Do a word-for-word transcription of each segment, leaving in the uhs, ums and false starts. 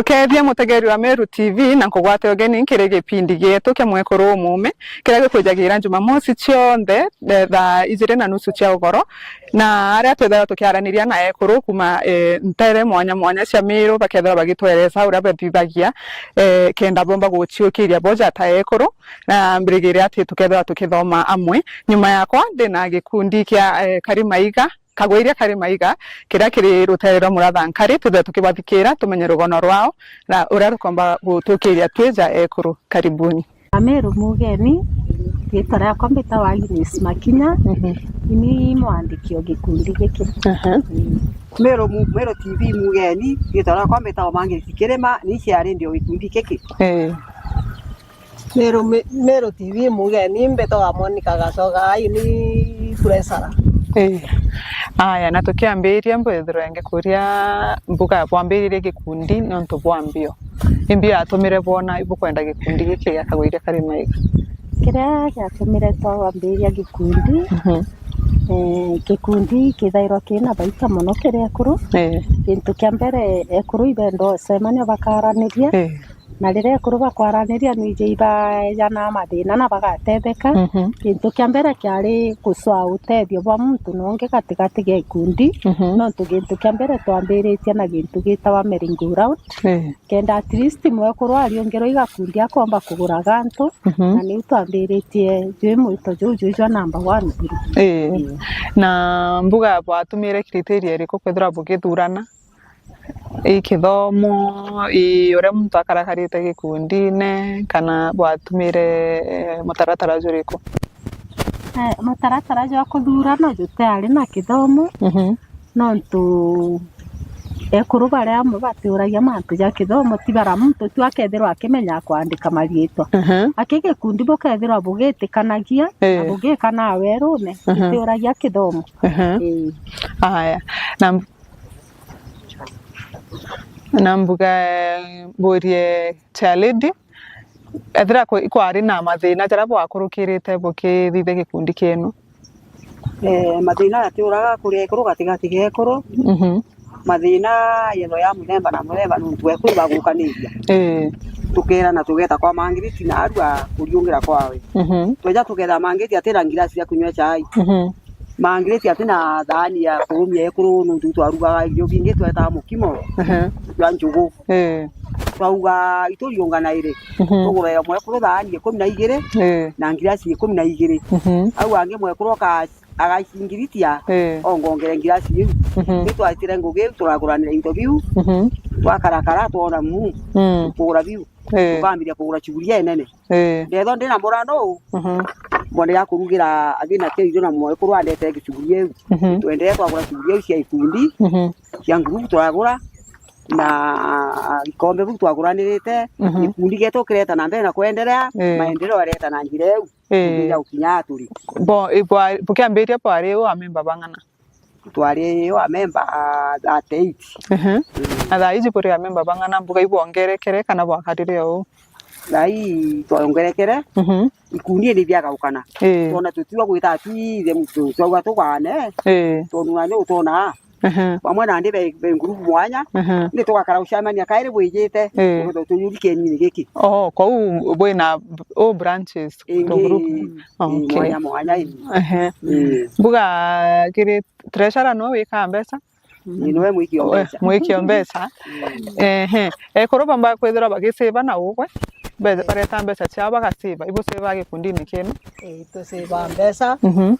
Kethia mutegeri wa Meru T V na nkugwate ugeni nkiri gipindi gietu kia Mwekuru Umume, kiria gikwijagira Jumamosi cionthe, eh, thaa ijiri na nusu cia ugoro. Na aria twithagirwa tukiaraniria na ekuru kuma, eh, ntere mwanya mwanya cia Meru, bakethirwa bagitweresa uria bathithagia, eh, kenda bomba guciukiria boja ta ekuru, na mbirigire ati tukethirwa tukithoma amwe. Nyuma yakwa ndina gikundi kia, eh, Kari Maiga, Kagwiria Kari Maiga, kiria kiri rutere rwa Muratha Nkari, twithirwe tukibathikira, tumenye rugono rwao, na uria rukomba gutukiria twija ekuru. Karibuni. Ameru mugeni, riitwa riakwa mbitagwa Agnes Makinya, Mhm. ni mwandiki o gikundi giki. Aha. Meru mu-, Meru T V mugeni, riitwa riakwa mbitagwa Margaret Kirima, ni chairlady o gikundi giki. Eh. Meru, Me-, Meru T V mugeni, mbitagwa Monica Gacoga, ai ni treasurer. Eh. Aya, na tukiambiria mbwithirwe ngikuria mbuga bwambiririe gikundi nontu bwa mbio. Ni mbio yatumire bwona ibukwenda gikundi giki gia Kagwiria Kari Maiga? Kiria giatumire twambiria gikundi, Mhm. eh, gikundi kithairwa kina baita mono kiri ekuru. Eh. Gintu kia mbere, ekuru ibenda ucemania bakaraniria. Eh. Na riria ekuru bakwaraniria, nwiji ibaejana mathina na bagatetheka. Mhm. Gintu kia mbere kiari gucwaa utethio bwa muntu na ungi gatigati ga ikundi, Mhm. nontu gintu kia mbere twambiritie na gintu gitawa merry-go-round, Eh. kenda at least mwekuru ariungirwa igakundi akomba kugura gantu, Mhm. na niu twambiritie jwi mwito juu jwi jwa number one. Eh. Eh. Na mbuga bwatumire criteria iriku kwithirwa bugithurana? I kithomo, i uria muntu akarakarite gikundine, kana bwatumire, eh, mutaratara juriku? Eh, mutaratara jwa kuthurana jutiari na kithomo, Mhm. nontu ekuru baria amwe batiuragia mantu ja kithomo, ti bara muntu tu akethirwa akimenya kwandika mariitwa. Mhm. Aki gikundi bukethirwa bugitikanagia, na Eh. bugikana werune, Mhm. gitiuragia kithomo. Mhm. Ii. Aya. Na Na mbuga, eh, mburie chairlady, ethira kwi-, kwari na mathina jaria bwakurukirite bukithithia gikundi kienu? Eh, mathina jatiuraga kuri ekuru gatigati ga ekuru. Mhm. Mathina yethwa ya muthemba na muthemba nontu ekuru bagukaniria. Ii. Tukeerana tugeta kwa Margaret na arua kuriungira kwawe. Mhm. Tweja tuketha Margaret atina ngirasi ya kunywa chai. Mhm. Margaret atina thaani ya kurumia ekuru nontu itwarugaga irio bingi twetaa mukimo Ehe. jwa njugu. Ee. Twauga ituriunganaire, Mhm. tugurire mwekuru thaani ikumi na igiri Ee. na ngirasi ikumi na igiri. Mhm. Au angi mwekuru oka-, agacingiritia Ee. ongongere ngirasi iu. Mhm. Ni twatire ngugi iu turaguranira into biu, Mhm. twakarakara twona mu Mm. kugura biu. Ee. Tukambiria kugura chuguria inene. Ee. Ndethwa ndina murano, Mhm. mbonera kurugira athina kia irio na mwekuru andete gichuguria iu. Mhm. Twenderee twagura chuguria iu cia ikundi, Mhm. cia ngurubu twagura, na ikombe biu twaguranirite, Mhm. gikundi getu kireta na mbere na kwenderea, Ee. maendeleo areta na njira iu, Ee. ya gukinya turi. Bo, ibwa-, bukiambiria bwari u amemba bang'ana? Twari o amemba, ah, thirty-eight. Ehe. Mm. Na thaa iji buri amemba bang'ana, mbuga ibwongerekere kana bwakarire o uu? Thaa ii twongerekere, Mhm. ikundi ni biagaukana. Ii. Twona tutiwa gwita twithe muntu, twauga tugane, Ii. tondu na ni utona Ehe. bamwe nandi be, be ngurubu mwanya, Ehe. ni tugakara gucemania kairi bwijite, Ii. tugetha tuyuri kienini giki. Oh, kwou bwina, oh, branches, Ingi, group. ii, Okay. mwanya mwanya, ii. Ehe. Ii. Mbuga kiri treasurer no wika mbeca? Ni niwe mwiki o We, mbeca. Mwiki o mbeca. Mm. Ehe. Ekuru bamba kwithirwa bagisave na ugwe. Mbe-, Eh. bareta mbeca ciao bagasave. Ibusave gikundini kienu? Eh, tusave mbeca. Mhm.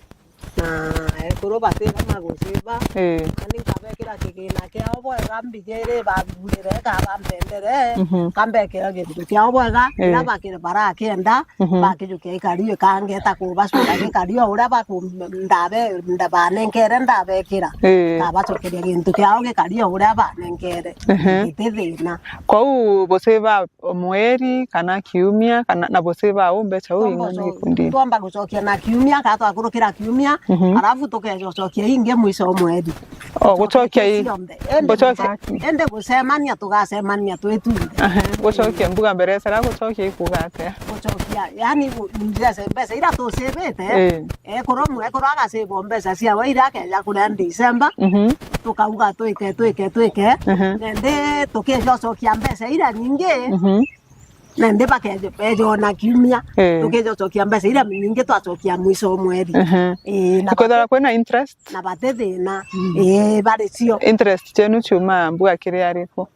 Na ekuru batirema gusave. Eh. Nandi nkabekira kigina kiao bwega, mbigire bathurire, ka bampendere, Mhm. kambekira gintu kiao bwega, Eh. na bakire barakienda. Mhm. Bakijukia ikari ikangeta kubacura gikari o uria baku-, ndabe-, nda-, banenkere ndabekira. Ii. Ndabacokeria gintu kiao gikari o uria banenkere. Ehe. Giti thina. Kwou busave mweri kana kiumia kana na busave u mbeca u Twamba ing'ana guco-, gikundini? Twamba gucokia na kiumia, kana twakurukira kiumia, Mhm. arafu tukecokia ingi mwico o mweri. O, gucokia i-, Cionthe. Indi gucokia guca-, indi gucemania, tugacemania twi tunthe. Aha, gucokia mbuga mbere, sara gucokia ikuga atia? Gucokia Ya-, yaani, mbeca, mbeca iria tusivite, eh, ekorwo mwe, ekorwo agasave mbeca ciawe iria akeja kuria December, mhm, tukauga twike, twike, twike, mhm, nandi tukicokia mbeca iria nyingi, mhm, nandi bakeja, beja ona kiumia, eh, tukicokia mbeca iria nyingi twacokia mwisho wa mweri. Mhm. Ii, na ikwithirwa kwina interest? Na bati thina. Mm. Ii, bari cio. Interest cienu ciuma mbua kiri ariku?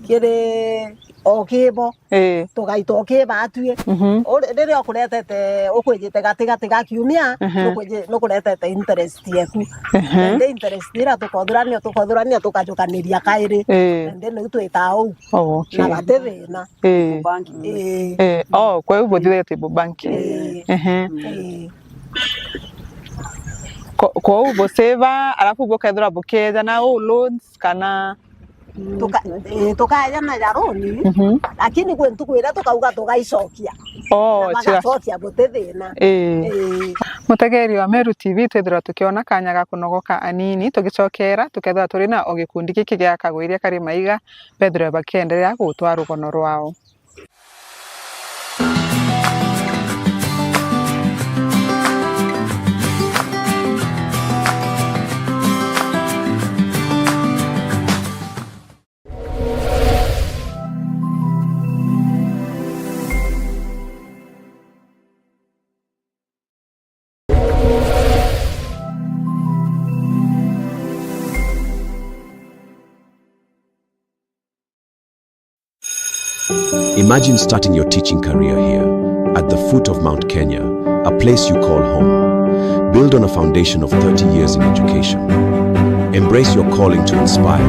Kiri o kibo. Ii. Tugaita o kiba atui. Mhm. Uri-, riria ukuretete, ukwijite gati gati ga kiumia, mhm, nukwiji-, nukuretete interest yeku. Mhm. Nandi interest iria tukothurania, tukothurania, tukajukaniria kairi. Ii. Nandi niu twitaa uu. Oh, okay. Na bati thina. Ii. Banking. Ii. Ii. Oh, kwa hiyo buthire table banking. Ii. Ehe. Ii. Ko-, kwa hiyo busave, alafu bukethira bukeja na uu loans kana? Tuka-, ii, tukaja na ja loan, mhm, lakini kwi ntuku iria tukauga tugaicokia. Oh, na bagacokia buti thina. Ii. Ii. Mutegeri wa Meru T V, twithirwa tukiona kanya ga kunogoka anini, tugicokera, tukethirwa turi na o gikundi giki gia Kagwiria kari maiga, bethirwe bakienderea gutwaa rugono rwao. Imagine starting your teaching career here, at the foot of Mount Kenya, a place you call home. Build on a foundation of thirty years in education. Embrace your calling to inspire,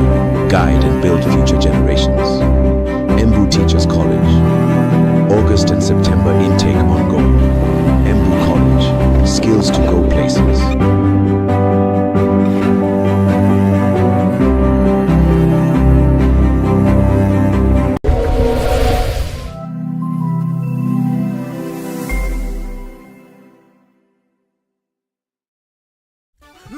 guide, and build future generations. Embu Teachers College. August and September intake ongoing. Embu College. Skills to go places.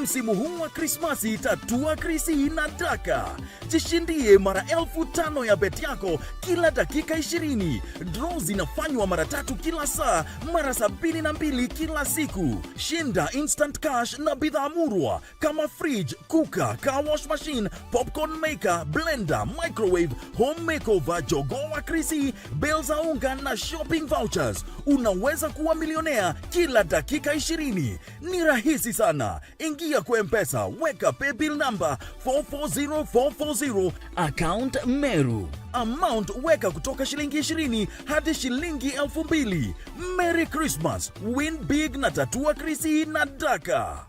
Msimu huu wa Krismasi, tatua Krisi na Daka. Jishindie mara elfu tano ya bet yako kila dakika ishirini. Draw zinafanywa mara tatu kila saa, mara sabini na mbili kila siku. Shinda instant cash na bidhaa murwa kama fridge, cooker, car wash machine, popcorn maker, blender, microwave, home makeover, jogoo wa Krisi, bale za unga na shopping vouchers. Unaweza kuwa milionea kila dakika ishirini. Ni rahisi sana. Ingia kwa M-Pesa, weka paybill number four four zero four four zero, account Meru. Amount weka kutoka shilingi ishirini hadi shilingi elfu mbili. Merry Christmas, win big na tatua Krisi na Daka.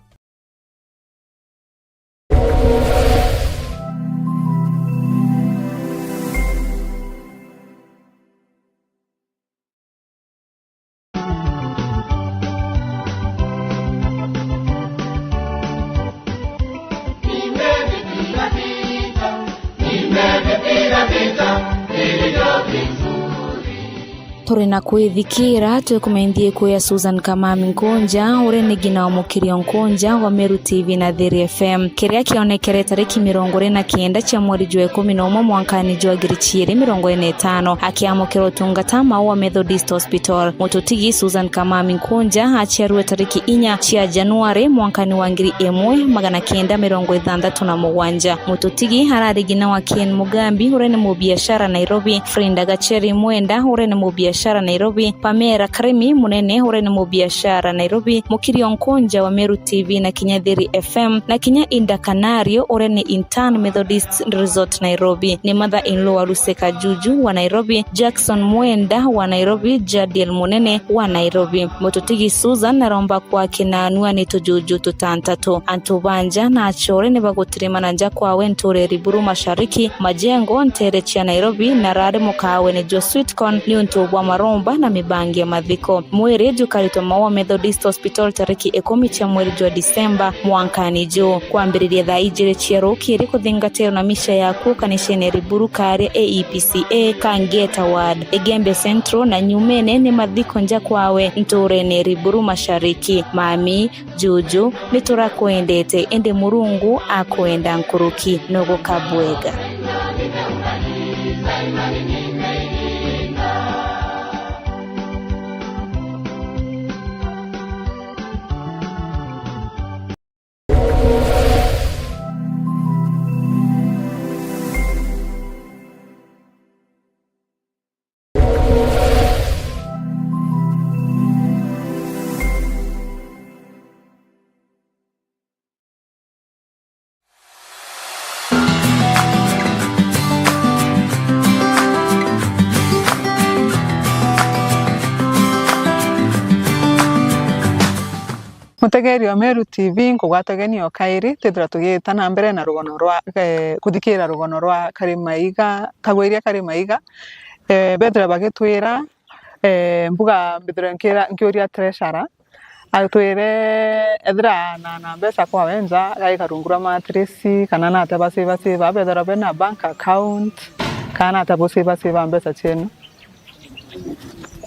Turi na kwithikira, twikumenthie kuya Susan Kamami Nkunja, uria ni ngina wa Mukirio Nkunja wa Meru T V na Thiri F M. Kiria kionekere tariki mirongo iri na kenda cia mweri jwa ikumi na umwe mwankani jwa ngiri ciiri mirongo iri na itano, akiamukira utungata Maua Methodist Hospital. Mututigi Susan Kamami Nkunja aciarwe tariki inya cia Januari mwankani wa ngiri imwe magana kenda mirongo ithanthatu na mugwanja. Mututigi arari ngina wa Ken Mugambi, uria ni mubiashara Nairobi, Frida Gacheri Mwenda, uria ni mubiashara Nairobi, Pamela Karimi Munene, uria ni mubiashara Nairobi, Mukirio Nkunja wa Meru T V na kinya Thiri F M, na kinya Inda Kanario, uria ni intern Methodist Resort Nairobi, ni mother-in-law wa Ruseka Juju wa Nairobi, Jackson Mwenda wa Nairobi, Jadiel Munene wa Nairobi. Mututigi Susan aromba kwakina anua ni tujuju tutantatu. Antu ba nja na achore ni bagutirimana nja kwawe ntureri Buru Mashariki, Majengo, ntere cia Nairobi, na rari mukawe ni jwa Sweetcorn niuntu bwa maromba na mibangi ya mathiko. Mwiri jukaritwe Maua Methodist Hospital tariki ikumi cia mweri jwa Disemba mwankani ju. Kwambiriria thaa ijiri cia rukiri kuthingatirwa na misha yaku kanisene Riburu karia A E P C A Kangeta Ward, Igembe Central, na nyumene ni mathiko nja kwawe nturene Riburu Mashariki. Mami, Juju, ni turakwendete, indi Murungu akwenda nkuruki. Nuguka bwega. Mutegeri wa Meru T V, nkugwata ugeni o kairi, twithira tugiita na mbere na rugono rwa, eh, kuthikira rugono rwa Karimaiga, Kagwiria Karimaiga. Eh, bethira bagitwira, eh, mbuga mbithire nkira-, nkiuria treasurer, atwire ethira na, na mbeca kwa wenja, gaika rungu rwa mattress, kana nate basiva siva, bethira bena bank account, kana nate busiva siva mbeca cienu.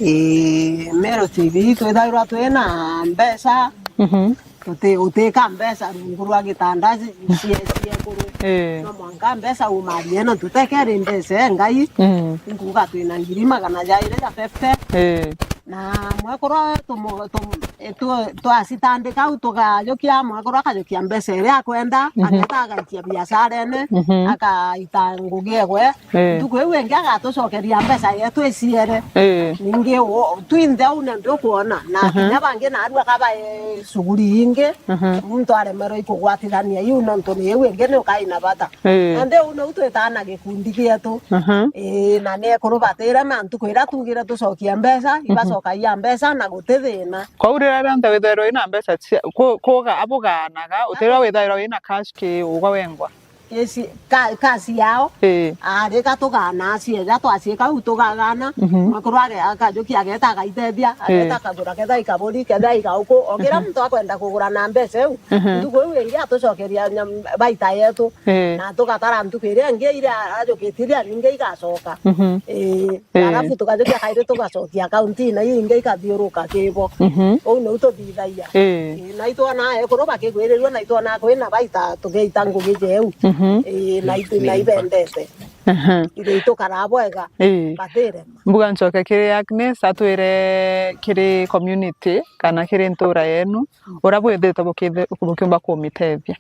Ii, Meru T V, twithairwa twina mbeca, Mhm. tuti-, utika mbeca rungu rwa gitanda ci-, cie-, ciekuru. Ii. No mwanka mbeca umarie, no tutekeri mbeca e Ngai. Mm. Nkuga twina ngiri magana jairi ja fifty. Ii. Na mwekuru tumu-, tumu-, e, tu-, twacitandika au tukajukia, mwekuru akajukia mbeca iria akwenda, Mhm. ageta agaikia biacarene, Mhm. akaita ngugi egwe. Ii. Ntuku iu ingi agatucokeria mbeca yetu iciere. Ii. Ningi u-, twinthe au na ndukwona, na Mhm. kinya bangi narua kabae shughuli ingi, Mhm. muntu aremerwe ikugwatithania iu, nontu ni iu ingi ni ukai na bata. Ii. Nandi uu niu twitaa na gikundi gietu. Mhm. Ii, na ni ekuru batire, na ntuku iria tugire tucokia mbeca, Mhm. ibacokagia mbeca na guti thina. Kwou riria rionthe withairwa wina mbeca cia, ku-, kuga-, abugaanaga, utira withairwa wina cash ki ugwa wengwa? Isi, ka-, cash yao. Ii. Ari, gatugaana, cieja twaciika u tugagana. Mhm. Mwekuru age-, akajukia ageta agaitethia, ageta Mhm. akagura ketha ikaburi, ketha igauku. O kira Mhm. muntu akwenda kugura na mbeca iu, Mhm. ntuku iu ingi atucokeria nyam-, baita yetu. Ii. Na tugatara ntuku iria ingi iria ajukitie iria ningi igacoka. Mhm. Ii. Ii. Alafu tukajukia kairi tugacokia akaunti-ini iu ingi ikathiuruka kibo. Mhm. Uu niu tuthithagia. Ii. Ii, na itwona ekuru bakigwirirua, na itwona kwina baita tugiita ngugi jeu. Mhm. Ii, na itu-, na ibendete. Aha. Ithe itukaraa bwega. Ii. Bathirema. Mbuga ncoke kiri Agnes, atwire kiri community kana kiri ntura yenu, uria bwithitwe bukithe-, bukiumba kumitethia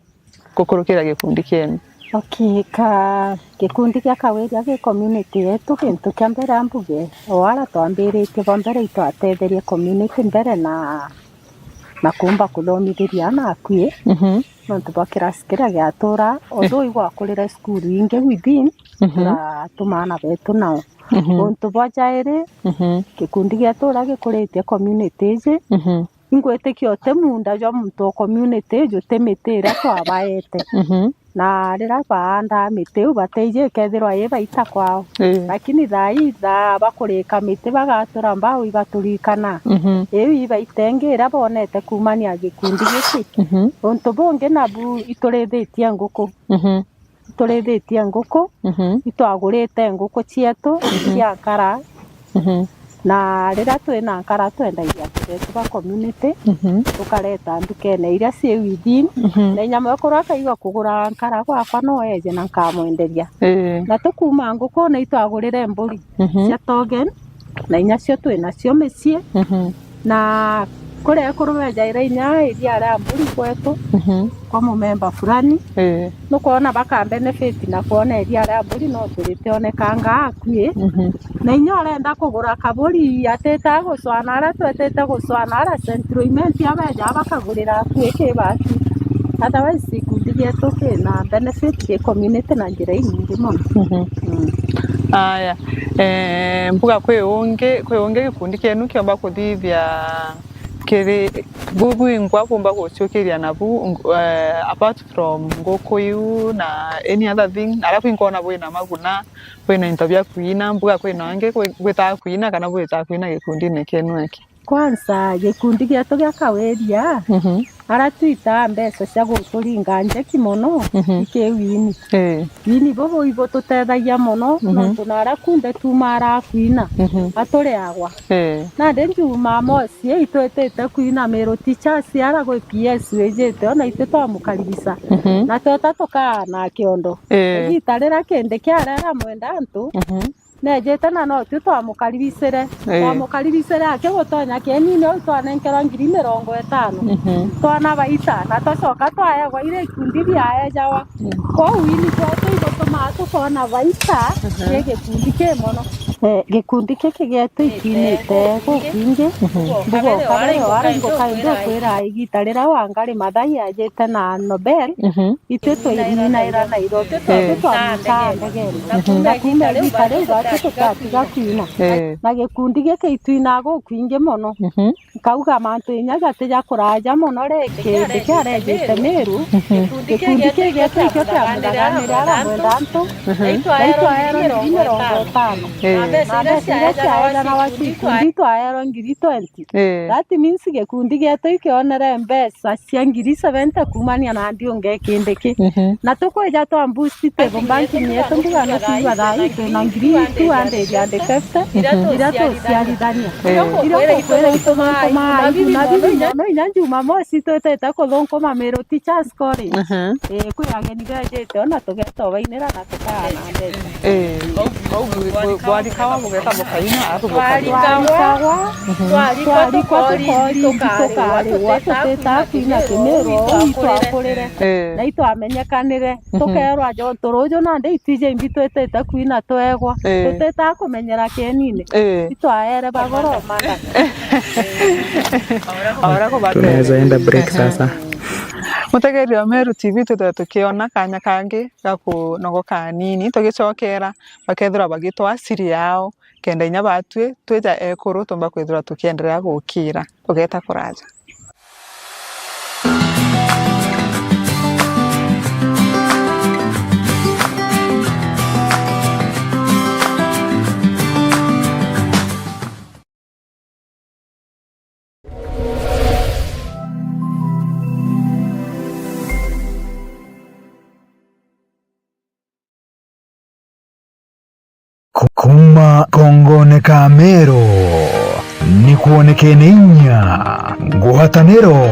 gukurukira gikundi kienu? Okay, ka gikundi gia Kawiria gi community yetu, gintu kia mbere ambuge, o ara twambiritie bwa mbere itwatetherie community mbere na, na kuumba kuthomithiria ana akui, Mhm. nontu bwa kirasi kiria giatura, although igwakurire cukuru ingi within, Mhm. turatuma ana betu nao. Mhm. Untu bwa jairi, Mhm. gikundi gietu uria gikuritie community iji, Mhm. Ingwitikia uti muunda jwa muntu o community juti miti iria twabaete. Mhm. Na riria baandaa miti iu, bataiji ikethirwa i baita kwao. Ii. Lakini thaa ii, thaa bakurika miti bagatura mbao ibaturikana. Mhm. Iu ibaita ingi iria bonete kuumania gikundi giki. Mhm. Untu bungi nabu iturithitie nguku. Mhm. Turithitie nguku, Mhm. itwagurite nguku cietu Mhm. cia nkara. Mhm. Na riria twina nkara, twendagia antu betu ba community, Mhm. tukareta ndukene iria cii within. Mhm. Na inya mwekuru akaigua kugura nkara gwakwa, no eje na nkamwenderia. Ii. Na tukuuma ngukune, itwagurire mburi Mhm. cia togen, na inya cio twinacio micii. Mhm. Na kuria ekuru bejaire inya iria ria mburi kwetu, Mhm. kwa mumemba fulani, Ii. nukwona baka benefit na kwona iria ria mburi no turitionekanga akui. Mhm. Na inya urenda kugura kaburi, atite gucwana aria twetite gucwana aria Central Imenti abeja bakagurira akui kibati. Otherwise, gikundi gietu kina benefit ki community na njira inyingi mono. Mhm. Mm. Aya, eh, mbuga kwi ungi, kwi ungi gikundi kienu kiomba kuthithia kiri bu bwingwa bumba guciukiria nabu, ng-, eh, apart from nguku iu na any other thing, aria bwingwa ona bwina maguna, bwina into bia kwina, mbuga kwina ungi kwi-, bwitaga kwina kana bwitaga kwina gikundine kienu aki? Kwanza, gikundi gietu gia Kawiria, Mhm. ara twitaa mbeca cia guturinga njeki mono, Mhm. i ki wini. Ii. Wini bubu ibututethagia mono, Mhm. nontu na aria kunthe tuumaara kwina, Mhm. aturiagwa. Ii. Nandi Jumamosi ii itwitite kwina Miru Teachers ara gwi P S wijite, ona itwi twamukaribisa. Mhm. Na tweta tukaa na kiondo. Ii. Igita riria kindi kiaria aramwenda antu, Mhm. Nejite na no twi twamukaribicire. Ii. Twamukaribicire aki gutonya kienini au twanenkerwa ngiri mirongo itano. Mhm. Twana baita, na twacoka twaegwa iri ikundi biaejawa. Mm. Kwou ini twetu igutumaa tukona baita Mhm. ki gikundi ki mono. Eh, gikundi giki gietu ikinyite gukwingi. Mhm. Mbuga ukabere wara ngukaindi ukwira igita riria Wangari Maathai ajite na Nobel, mhm, itwi twinaira Nairobi, eh, tontu twamwitaga ndegene. Mhm. Na kuma igita riu gatu tutatiga kwina. Eh. Na gikundi giki itwinaga gukwingi mono. Mhm. Nkauga mantu inya jati ja kuraja mono ri, kindi kiarejite Meru, mhm, gikundi kiu gietu ikio kiamuthaganire aramwenda antu, mhm, na itwaerwa ngiri mirongo itano. Eh. Na mbeca iria ciaejanawa cia ikundi itwaerwa ngiri twenty. Eh. That means gikundi gietu ikionere mbeca cia ngiri seventy kuumania na ndiunge kindi ki. Mhm. Na tukwija twa boost table banking yetu, mbuga no twigua thaa ii twina ngiri two hundred and fifty, mhm, iria tuciarithania. Eh. Iria tukwira itumankoma iu na bibi mono, inya Jumamosi twitite kuthunkuma Meru Teachers College. Mhm. Eh, kwi ageni bejite ona tugetobainira na tukaa na mbeca. Eh. Bau, bau, bau, bwarikawa bugeta bukaina, arabu bukarikwa. Bwarikwa, mhm, twarikwa tukorindi tukarigwa, tutitaa kwina Kimiru, ou itwakurire. Eh. Na itwamenyekanire. Mhm. Tukeerwa jo, turuju nandi itwije imbi twitite kwina twegwa. Eh. Tutitaa kumenyera kienine. Eh. Itwaere bagoro mada. Tunaweza enda break sasa. Mutegeeri wa Meru T V, twithirwa tukiona kanya kangi ga kunogoka anini, tugicokera bakethirwa bagitwaa siri yao, kenda inya batwi twija ekuru tumba kwithirwa tukienderea gukira. Tugeta kuraja. Ku-, kuuma kongone ka Meru, ni kwonekene inya, ngwataniro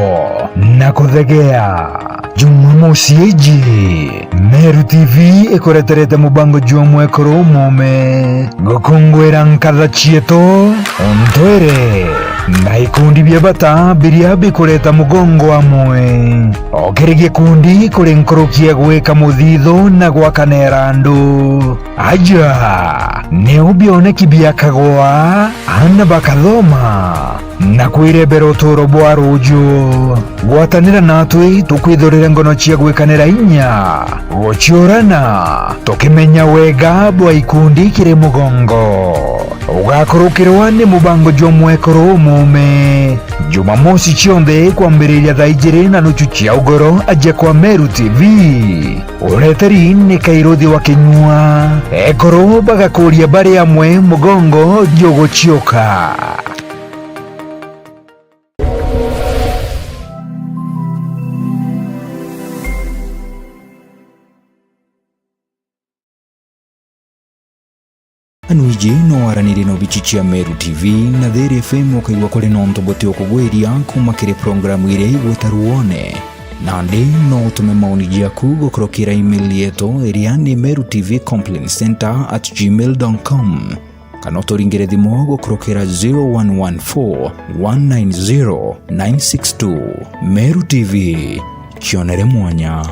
na kuthegea. Jumamosi iji, Meru T V ikureterete mubango jwa mwekuru umume, gukunguira nkatha cietu, untwire, na ikundi bia bata biria bikureta mugongo amwe. O kiri gikundi kuri nkuruki ya gwika muthithu na gwakanira andu. Aja, niu bioneki biakagwa, aana bakathoma, na kwirebera uturo bwa ruju. Gwatanira natwi tukwithurire ngono cia gwikanira inya, guciurana, tukimenya wega bwa ikundi kiri mugongo. Ugakurukirwa ni mubango jwa mwekuru umume. Jumamosi cionthe kwambiriria thaa ijiri na nuchu cia ugoro aja kwa Meru T V. Ureteri ni Kairuthi wa Kinyua. Ekuru bagakuria bari amwe mugongo juguciuka. Anu iji no waranirie na obichi cia Meru T V na Thiri F M, ukaigua kuri nontu buti ukugwiria kuuma kiri programu iria igwita ruone. Nandi no utume maoni jaku gukurukira email yetu iria ni meru T V complaint center at gmail dot com, kana uturingire thimu gukurukira zero one one four one nine zero nine six two. Meru T V, kionere mwanya.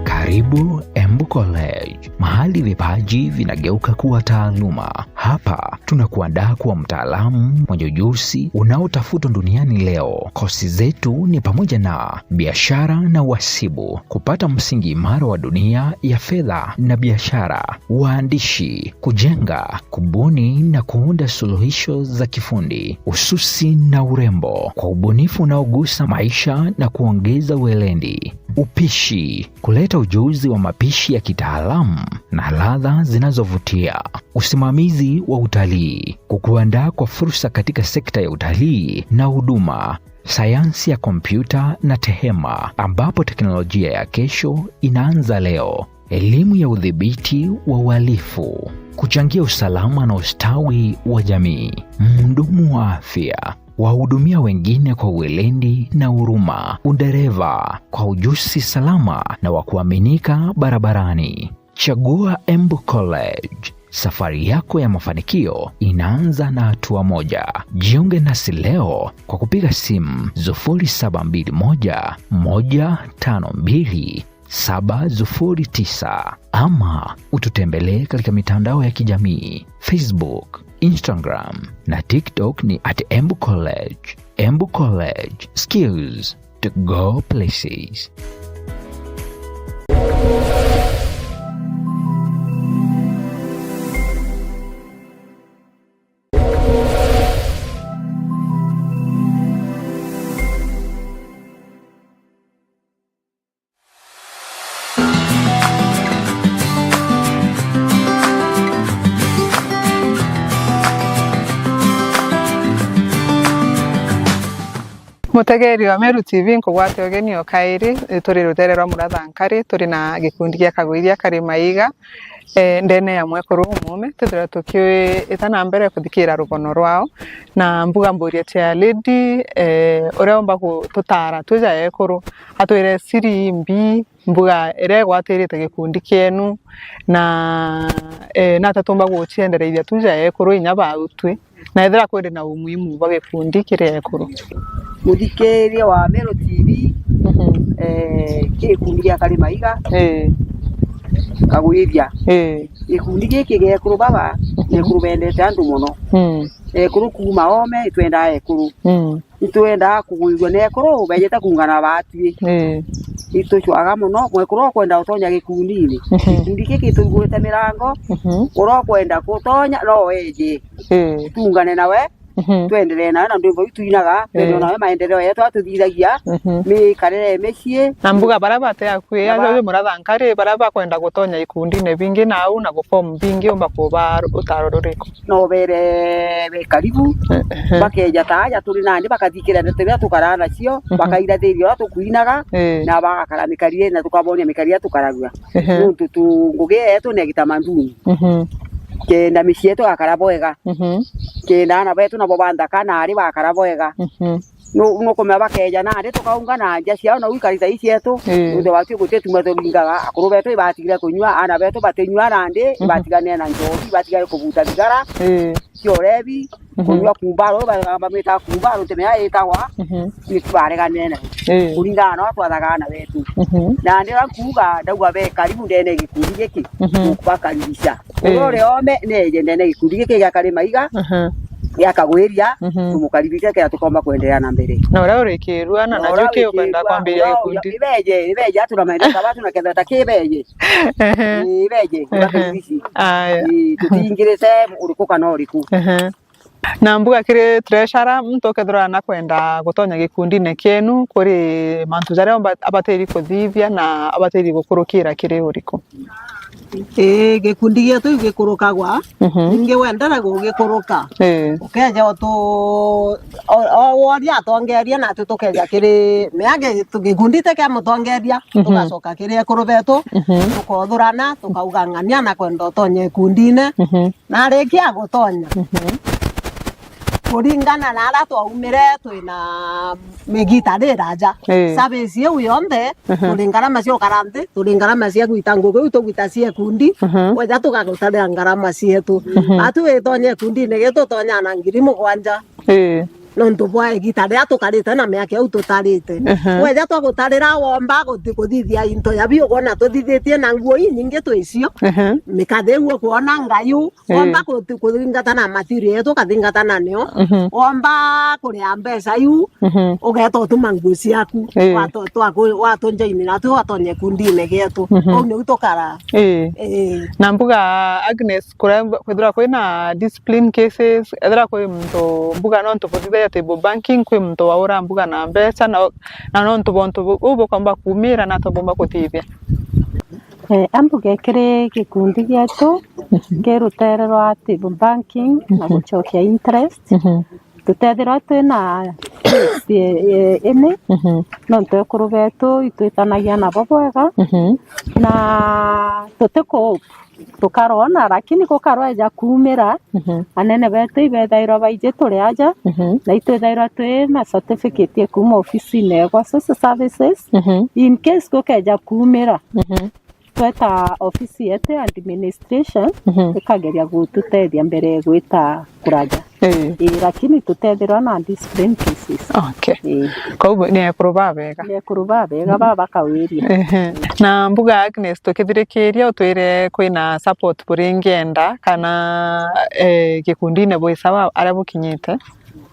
Karibu Embu College, mahali vipaji vinageuka kuwa taaluma. Hapa tunakuandaa kuwa mtaalamu mwenye ujuzi unaotafutwa duniani leo. Kosi zetu ni pamoja na biashara na uhasibu, kupata msingi imara wa dunia ya fedha na biashara, uandishi, kujenga, kubuni na kuunda suluhisho za kifundi, ususi na urembo, kwa ubunifu unaogusa maisha na kuongeza weledi, upishi, kuleta ujuzi wa mapishi ya kitaalamu na ladha zinazovutia, usimamizi wa utalii, kukuandaa kwa fursa katika sekta ya utalii na huduma, sayansi ya kompyuta na tehema, ambapo teknolojia ya kesho inaanza leo, elimu ya udhibiti wa uhalifu, kuchangia usalama na ustawi wa jamii, mhudumu wa afya, wahudumia wengine kwa weledi na huruma, udereva kwa ujuzi salama na wa kuaminika barabarani. Chagua Embu College, Safari yako ya mafanikio inaanza na hatua moja. Jiunge nasi leo kwa kupiga simu sufuri saba mbili moja, moja tano mbili, saba sufuri tisa, ama ututembelee katika mitandao ya kijamii, Facebook, Instagram na TikTok ni at Embu College. Embu College, skills to go places. Mutegeeri wa Meru T V, nkugwate ugeni o kairi. Turi rutere rwa Muratha Nkari, turi na gikundi gia Kagwiria kari Maiga, eh, ndene ya mwekuru umume, twithirwa tukiita na mbere kuthikira rugono rwao. Na mbuga mburie chair lady, eh, uria umba gututara twija ekuru, atwire siri imbi, mbuga iria igwatirite gikundi kienu, na, eh, nata tumba guciendereithia twija ekuru inya bau twi, na ethira kwiri na umuhimu bwa gikundi kiri ekuru. Muthikiria wa Meru T V, Mhm. eh, ki gikundi gia kari Maiga, Eh, Kagwiria. Eh. Gikundi giki gia ekuru baba, ni ekuru bendete antu mono. Mm. Ekuru kuuma oome, itwendaa ekuru. Mm. Itwendaa kugwirua ni ekuru, bejete kuungana batwi. Eh. Itucwaga mono, mwekuru ukwenda utonya gikundini. Mhm. Gikundi giki itugurite mirango, Mhm. uria ukwenda gutonya, no eje. Eh. Tuungane nawe, Mhm. twenderee nawe na ndwimbo iu twinaga, twende Eh. nawe maendeleo yetu atuthithagia, Mhm. mikarire ya micii. Na mbuga baria bate akui, Na ba- aja uyu Muratha Nkari, baria bakwenda gutonya ikundine bingi nau na guform bingi, umba kuba utaro ruriku? No bere be karibu, Mhm. bakeja ta aja turi nandi, bakathikira ndeto iria tukaraa nacio, Mhm. bakaira thiri uria tukwinaga, Eh. na bagakara mikarire na tukabonia mikarire iria tukaragua. Ehe. Nontu tu, ngugi yetu ni ya kitamaduni. Mhm. Kenda micii yetu igakara bwega. Mhm. Kenda aana betu nabo ba nthaka na ari bagakara bwega. Mhm. Nu-, nukumenya bakeja nandi tukaungana nja ciao na gwikari ta ii cietu. Ii. Nontu watwi guti tuma turingaga, akuru betu ibatigire kunyua, aana betu batinyua nandi, Mhm. ibatiganire na njobi, ibatigire kubuta thigara. Ii. Cia urebi, Mhm. kunyua kumbaro, ba-, bamwitaga kumbaro, ntimenya itagwa, Mhm. ni twareganire nayo. Ii. Kuringana na uria twathaga aana betu. Mhm. Na ndira nkuuga, ndauga be karibu ndene ya gikundi giki, Mhm. tukubakaribisha. Ii. Uria uri oome, neeje ndene ya gikundi giki gia Kari Maiga, Aha. gia Kagwiria, Mhm. tumukaribishe kenda tukomba kwendelea na mbere. Na uria urikirua, na Na najuu uria ki ukwenda urikirua, kwambiria uria gikundi? Ibeje, ibeje, atu na maendeleo ta batu na kethira ta kibeje. Ehe. Ii, ibeje, Ehe. ubakaribishe. Aya. Ii, tutingirite uriku kana uriku. Ehe. Na mbuga kiri treasurer, muntu ukethirwa nakwenda gutonya gikundine kienu, kuri mantu jaria umba-, abatiri kuthithia na abatiri gukurukira kiri uriku? Ii, gikundi gietu gikurukagwa, Mhm. ningi wendera gugikuruka. Ii. Ukeja utu-, o-, o-, woria atongeria, natu tukeja kiri, mea gi-, tu-, gikundi ti kia mutongeria, Mhm. tugacoka kiri ekuru betu, Mhm. tukothurana, tukaugang'ania na kwenda utonye ikundine. Mhm. Na arikia gutonya, Mhm. kuringana na aria twaumire, twina migita riraja. Ii. Service iu yonthe, Mhm. turi ngarama cia ukara nthi, turi ngarama cia gwita ngugi iu tugwita cia ikundi, Mhm. weja tugagutarira ngarama cietu. Mhm. Atu witonye ikundine gitu, utonyaa na ngiri mugwanja. Ii. Nontu bwa igita riria tukarite na miaka iu tutarite. Ehe. Weja twagutarira, womba guthi-, kuthithia into ya biu, ukwona tuthithitie na nguo inyingi twicio. Ehe. Mikathe iu ukwona ngayu, Ii. womba kuthi-, kuthingata na material yetu, ukathingata na nio. Mhm. Womba kuria mbeca iu, Mhm. ugeeta utuma nguo ciaku. Ii. Wato-, twaku-, watunjaini natu watonye kundine gietu. Mhm. Uu niu tukara. Ii. Ii. Na mbuga Agnes, kuria kwithirwa kwina discipline cases, ethira kwi muntu mbuga nontu buthithagia table banking, kwi muntu waura mbuga na mbeca, na, na nontu bwa untu bu-, buu bukomba kuumira, na atu bumba kuthithia? Eh, ambuge kiri gikundi gietu ki rutere rwa table banking na Mhm. gucokia interest, Mhm. tutethirwa twina case, eh, ini, Mhm. nontu ekuru betu itwitanagia nabo bwega, Mhm. na tutiku-, tukarona, lakini gukarweja kuumira, Mhm. anene betu ibethairwa baiji turi aja, Mhm. na itwithairwa twi na certificate ya kuuma ofisine ya gwa social services. Mhm. In case gukeja kuumira, Mhm. tweta ofisi yetu ya administration, Mhm. ikageria gututethia mbere gwita kuraja. Ii. Ii, lakini tutethirwa na discipline cases. Okay. Ii. Kwou ni ekuru babega. Ni ekuru babega, baba kawiria. Ehe. Na mbuga Agnes, tukithirikiria utwire kwina support buringienda kana, eh, gikundine bwi sawa aria bukinyite?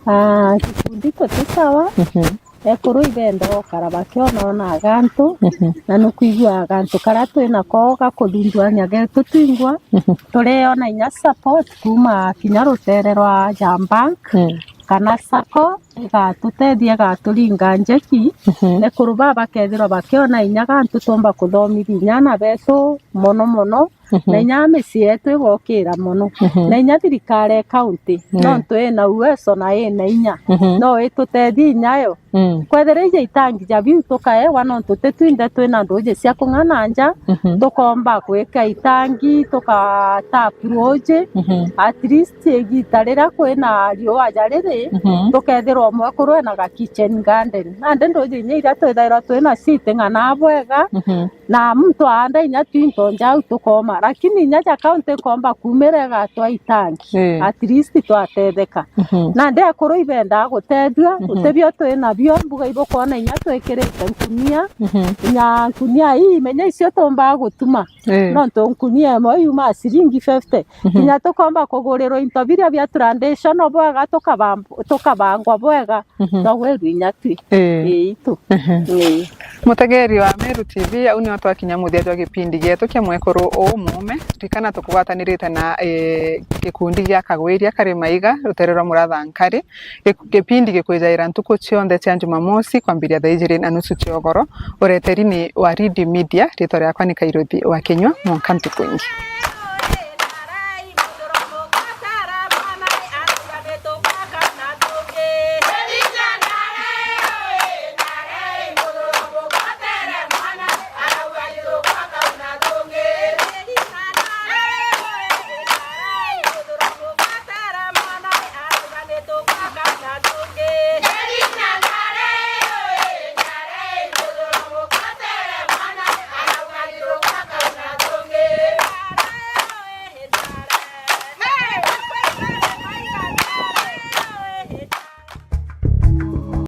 Ah, gikundi tu ti sawa. Mhm. Ekuru ibenda gukara bakionaonaga antu, Mhm. na nukwigua gantu karia twinako gakuthunduania getu twingwa, Mhm. turiona inya support kuma kinya rutere rwa Jam Bank, Mm. kana sacco, igatutethia, igaturinga njeki, Mhm. ekuru baba bakethirwa bakiona inya gantu tumba kuthomithia inya ana betu mono mono, Mhm. na inya micii yetu igokira mono. Mhm. Na inya thirikari ya county, Mm. nontu ina uwezo na ina inya, Mhm. no itutethie inya yo. Mm. Kwethira ija itangi ja biu tukaewa, nontu ti twinthe twina nduuji cia kung'ana nja, Mhm. tukomba gwika itangi, tukatap ruuji, Mhm. at least igita riria kwina riua ja riri, Mhm. tukethirwa umwe kuru ena ga kitchen garden. Nandi nduuji inya iria twithairwa twina citing'anaa bwega, Mhm. na muntu aanda inya twinto njau tukoma, lakini inya ja county ikomba kumira igatwa itangi, Ii. at least twatetheka. Mhm. Nandi akuru ibendaa gutethua, Mhm. utebio twi nabio, mbuga ibukwona inya twikirite nkunia, Mhm. inya nkunia ii, menya icio tumbaa gutuma. Ii. Nontu nkunia imwe yumaa ciringi fifty. Mhm. Kinya tukomba kugurirwa into biria bia traditional bwega, tukabam-, tukabangwa bwega. Mhm. Twagwirua inya twi. Ii. Ii, itu. Mhm. Ii. Mutegeri wa Meru T V, au nio twakinya muthia jwa gipindi gietu kia mwekuru uu muume. Ririkana tukugwatanirite na, eh, gikundi gia Kagwiria kari Maiga, rutere rwa Muratha Nkari. Gi-, gipindi gikwijaira ntuku cionthe cia Jumamosi kwambiria thaa ijiri na nusu cia ugoro. Ureteri ni wa Read Media, ritwa riakwa ni Kairuthi wa Kinyua. Mwanka ntuku ingi.